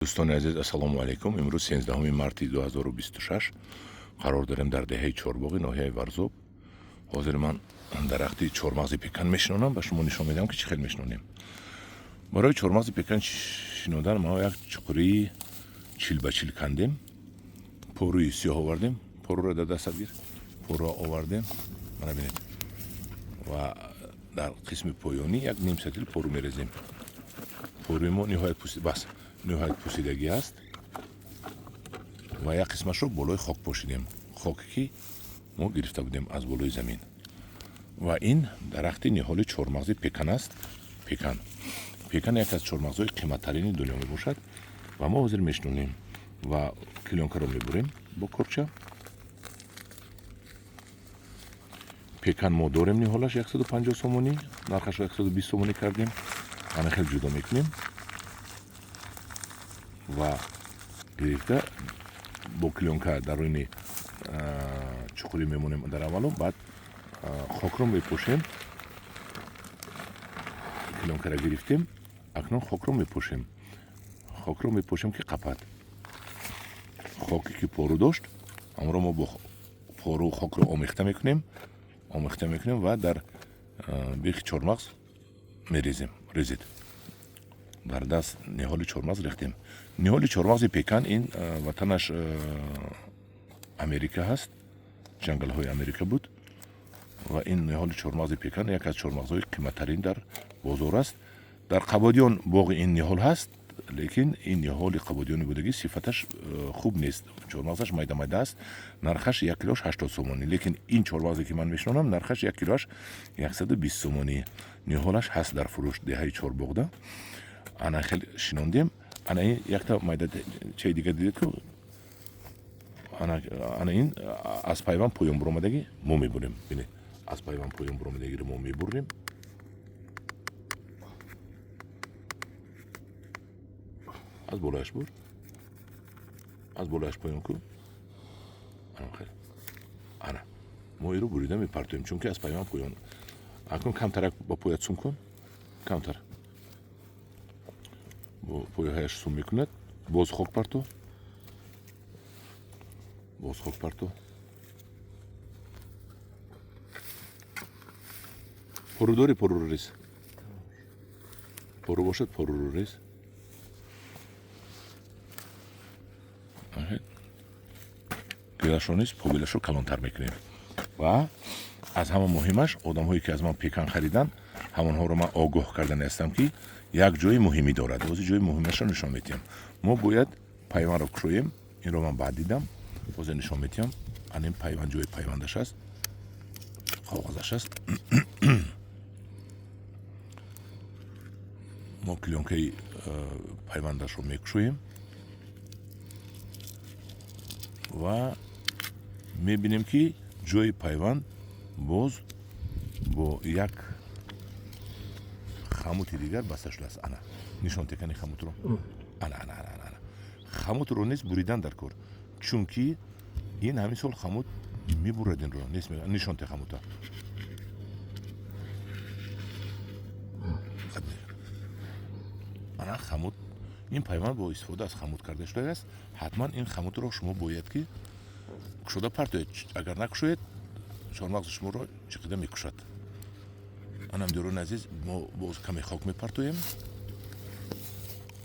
Дӯстони азиз, ассалому алайкум. Имрӯз 13 марти 2026 қарор дорем дар деҳаи Чорбоғи ноҳияи Варзоб. Ҳозир ман дарахти чормағзи пекан мешинонам, ба шумо нишон медиҳам, ки чӣ хел мешинонем. Барои чормағзи пекан шинодан мо як чуқурии 40 ба 40 кандем, порӯи сиёҳ овардем, порӯро дар дастат гир, порӯро овардем, мана бинед, ва дар қисми поёнӣ як ним сатил порӯ мерезем. Порӯи мо ниҳоят бас ниҳоят пусидагӣ аст ва як қисмашро болои хок пошидем, хоке ки мо гирифта будем аз болои замин. Ва ин дарахти ниҳоли чормағзи пекан аст. Пекан яке аз чормағзҳои қиматтарини дунё мебошад ва мо ҳозир мешинонем ва клёнкаро мебурем бо корча. Пекан мо дорем, ниҳолаш 150 сомонӣ, нархашро 120 сомонӣ кардем. Ана хел ҷудо мекунем ва гирифта бо клёнка дар рӯи чуқурӣ мемонем дар аввалу, баъд хокро мепӯшем. Клёнкаро гирифтем, акнун хокро мепӯшем, хокро мепӯшем, ки қапад. Хоке ки пору дошт, ҳамонро мо бо пору хокро омехта мекунем, омехта мекунем ва дар бехи чормағз мерезем. Резед, дар даст ниҳоли чормағз рехтем. Ниҳоли чормағзи пекан ин ватанаш Америка ҳаст, ҷангалҳои Америка буд. Ва ин ниҳоли чормағзи пекан яке аз чормағзҳои қиматтарин дар бозор аст. Дар Қабодиён боғи ин ниҳол ҳаст, лекин ин ниҳоли қабодиёни будагӣ сифаташ хуб нест, чормағзаш майда майда аст. Нархаш як килош 80 сомонӣ, лекин ин чормағзе ки ман мешинонам, нархаш як килоаш 120 сомонӣ. Ниҳолаш ҳаст дар фурӯш деҳаи Чорбоғда. Ана хел шинондем. Ана ин якта майда чаи дига дидед ку, ана ин аз пайванд поён буромадагӣ мо мебурем. Бинед, аз пайванд поён буромадагиро мо мебурем. Аз болояш бур, аз болояш поён ку. Ана мо иро бурида мепартоем, чунки аз пайванд поён. Акнун камтарак ба поят сум кун, камтар бо пояҳаяш сум мекунад. Боз хок парто, боз хок парто. Пору дорӣ? Поруро рез. Пору бошад, поруро рез. Гилашро низ побелашро калонтар мекунем. Ва аз ҳама муҳимаш, одамҳое ки аз ман пекан харидан, ҳамонҳоро ман огоҳ кардани ҳастам, ки як ҷои муҳимӣ дорад. Ҳозир ҷои муҳимашро нишон медиҳам. Мо бояд пайвандро кушоем. Инро ман баъд дидам, ҳозир нишон медиҳам. Ана ин пайванд, ҷои пайвандаш аст, коғазаш аст. Мо клёнкаи пайвандашро мекушоем ва мебинем, ки ҷои пайванд боз бо як хамути дигар баста шудааст. Ана нишон текани хамутро. Ана, ана, ана, ана хамутро низ буридан дар кор, чунки ин ҳамин сол хамут мебурад инро. Нишон те хамута. Ана хамут. Ин пайванд бо истифода аз хамут карда шудааст. Ҳатман ин хамутро шумо бояд ки кушода партоед. Агар накушоед, чормағзи шуморо чиқида мекушад. Анам, дӯрони азиз, мо боз каме хок мепартоем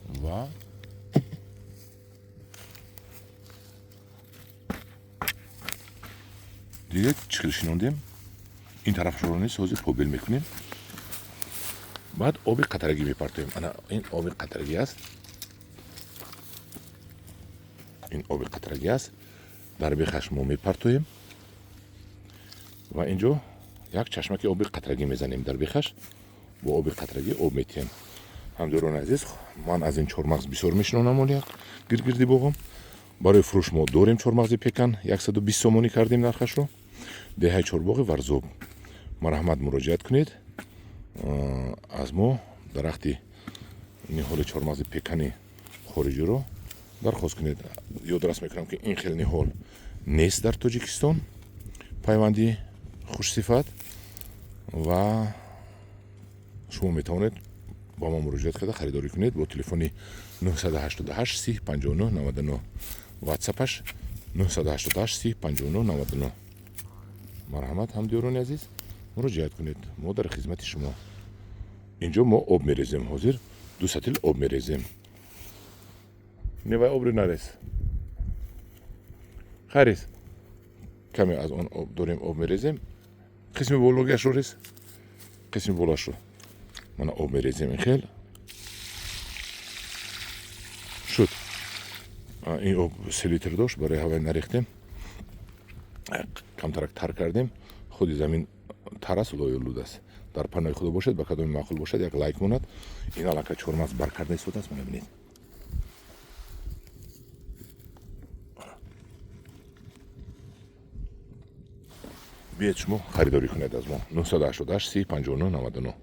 ва дидед, чӣ хел шинондем. Ин тарафашро низ ҳозир побел мекунем, баъд оби қатрагӣ мепартоем. Ана ин оби қатрагӣ аст, ин оби қатрагӣ аст. Дар бехаш мо мепартоем ва инҷо як чашмаки оби қатрагӣ мезанем. Дар бехаш бо оби қатрагӣ об метиҳем. Ҳамдӯрони азиз, ман аз ин чормағз бисёр мешинонам. Оли як гиргирди боғом барои фурӯш мо дорем. Чормағзи пекан 120 сомонӣ кардем нархашро. Деҳаи Чорбоғи Варзоб, марҳамат, муроҷиат кунед. Аз мо дарахти ниҳоли чормағзи пекани хориҷиро дархост кунед. Ёдрас мекунам, ки ин хел ниҳол нест дар Тоҷикистон, пайванди хушсифат, ва шумо метавонед Ба мо муроҷиат карда харидорӣ кунед бо телефони 988 30 59 99, ватсапаш 988 30 59 99. Марҳамат, ҳамдиёрони азиз, муроҷиат кунед, мо дар хизмати шумо. Инҷо мо об мерезем, ҳозир 2 сатил об мерезем. Не, вай обро нарез, харез, каме аз он об дорем, об мерезем. Қисми бологиашро рез, қисми болашро. Мана об мерезем, ин хел шуд. Ин об 3 литр дошт, барои ҳавай нарехтем, камтарак тар кардем. Худи замин тар аст, лоюлуд аст. Дар паноҳи худо бошед. Ба кадоми маъқул бошад, як лайк монад. Ин аллакай чормағз бар карда истодааст, мана бинед. Биед, шумо харидорӣ кунед аз мо. 988 30 59 99.